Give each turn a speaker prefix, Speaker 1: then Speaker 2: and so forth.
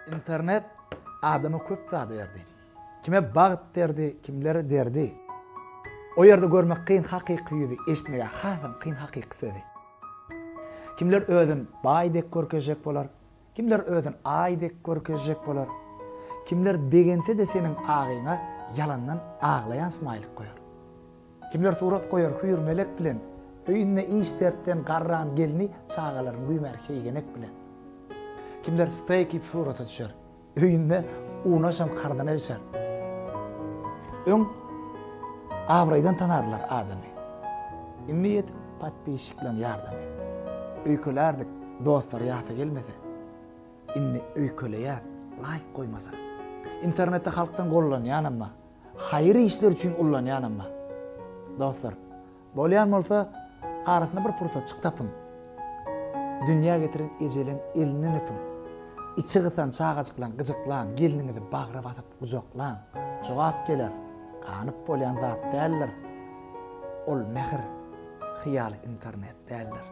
Speaker 1: Internet adama köp zady berdi. Kime bagt berdi, kimlere derdi. O ýerde görmek kyn hakyky ýüzi, eşitmege hasam kyn hakyky sözi. Kimler özün baý dek görkezjek bolar, kimler özün aý dek görkezjek bolar. Kimler begense-de seniň agyňa ýalandan aglaýan smaýlik goýar. Kimler surat goýar hüýr-melek bilen, Öýünde iş-dertden garran gelni çagalaryny güýmär heýgenek bilen. Kimler steýk iýip surata düşer, Öýünde unaşam karzyna bişer. Öň abraýdan tanardylar adamy, Indi ýetip podpisçikleň ýardamy. Öýkelärdik dostlar ýasa gelmese, Indi öýkeleýäs laýk goýmasa. Internetde halkdan gollanýanam bar. Haýyr işler üçin ullanýanam bar. Dostlar, bolýan bolsa arasynda bir pursatjyk tapyň. Dünýä getiren ejeleň elinden öpüň. Içi gysan çagajyklaň gyjyklaň, gelniňizi bagra basyp gujaklaň. Jogap geler, ganyp bolýan zat däldir. Ol mähir, hyýaly internet däldir.